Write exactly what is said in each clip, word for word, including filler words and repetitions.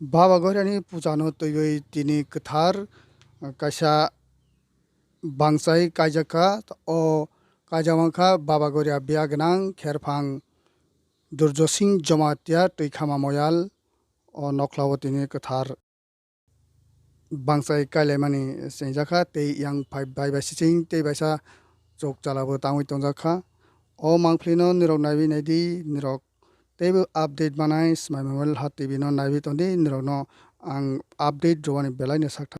Baba Goirani puja no twiwi tini kwthar kaisa bangchai kaijak kha. O kaijak mankha Baba Goria biya gwnang Kherphang Durjosing Jomatia Twikhama Moyal. O nokhlao tini kwthar bangchai kailaimani chengjakha tei yang phai bai bai siching tei baisa chok chalabo tangwi tongjakha. O mangphlino nirok naiwi naidi, nirok teibo update manai Smai Mobile Hat T V no naiwi tongdi, nirokno ang update rwani belaino sakha.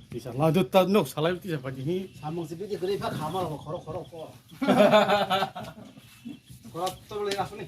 Tisa la dut ta nok salai tisa pagi hi. Samung si bidi kuri pha khama lo khoro khoro ko. Khoro to le asuni.